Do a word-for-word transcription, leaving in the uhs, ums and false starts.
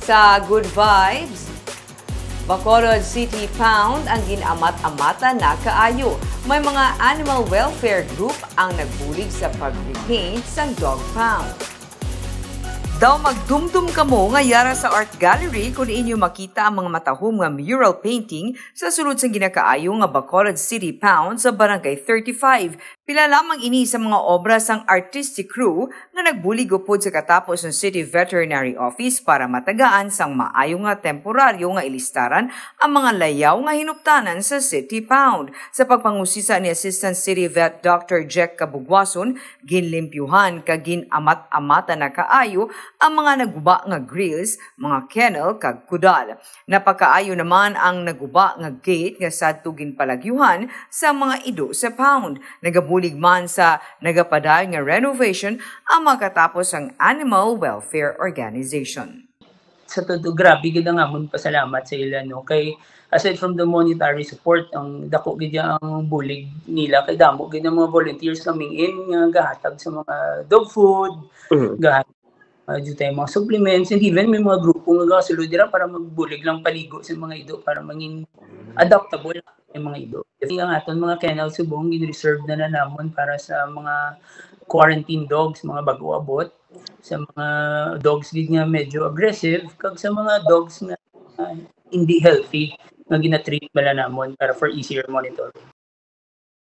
Sa Good Vibes, Bacolod City Pound ang gin-amat-amatan na kaayo. May mga animal welfare group ang nagbulig sa pag-repaint sang dog pound. Daw magdumdom kamo nga yara sa art gallery kon inyo makita ang mga matahom nga mural painting sa sulod sang ginakaayo nga Bacolod City Pound sa Barangay thirty-five. Pila lamang ini sa mga obra sang artistic crew nga nagbulig upod sa katapos sang City Veterinary Office para matagaan sang maayo nga temporaryo nga ilistaran ang mga layaw nga hinuptanan sa City Pound. Sa pagpangusisa ni Assistant City Vet Doctor Jack Kabugwason, ginlimpyuhan kag gin-amat-amatan na kaayo ang mga naguba nga grills, mga kennel, kag kudal. Napakaayo naman ang naguba nga gate nga sadto ginpalagyuhan sa mga ido sa pound. Nagabulig man sa nagapadayon nga renovation ang makatapos ang Animal Welfare Organization. Sa todo, grabe gid ang amon pasalamat sa ila, no, kay aside from the monetary support, ang dako gid ang bulig nila kay damo gid ang mga volunteers coming in nga gahatag sa mga dog food, Mhm. gahatag uh, dito yung mga supplements, and even may mga grupo nga gasulod dira para magbulig lang paligo sa mga ido para mangin adaptable ang mga ido. Kasi ang aton mga kennel subong gin-reserve na na namon para sa mga quarantine dogs, mga bago abot, sa mga dogs gid nga medyo aggressive, kag sa mga dogs nga uh, hindi healthy nga ginatreat bala namon para for easier monitoring.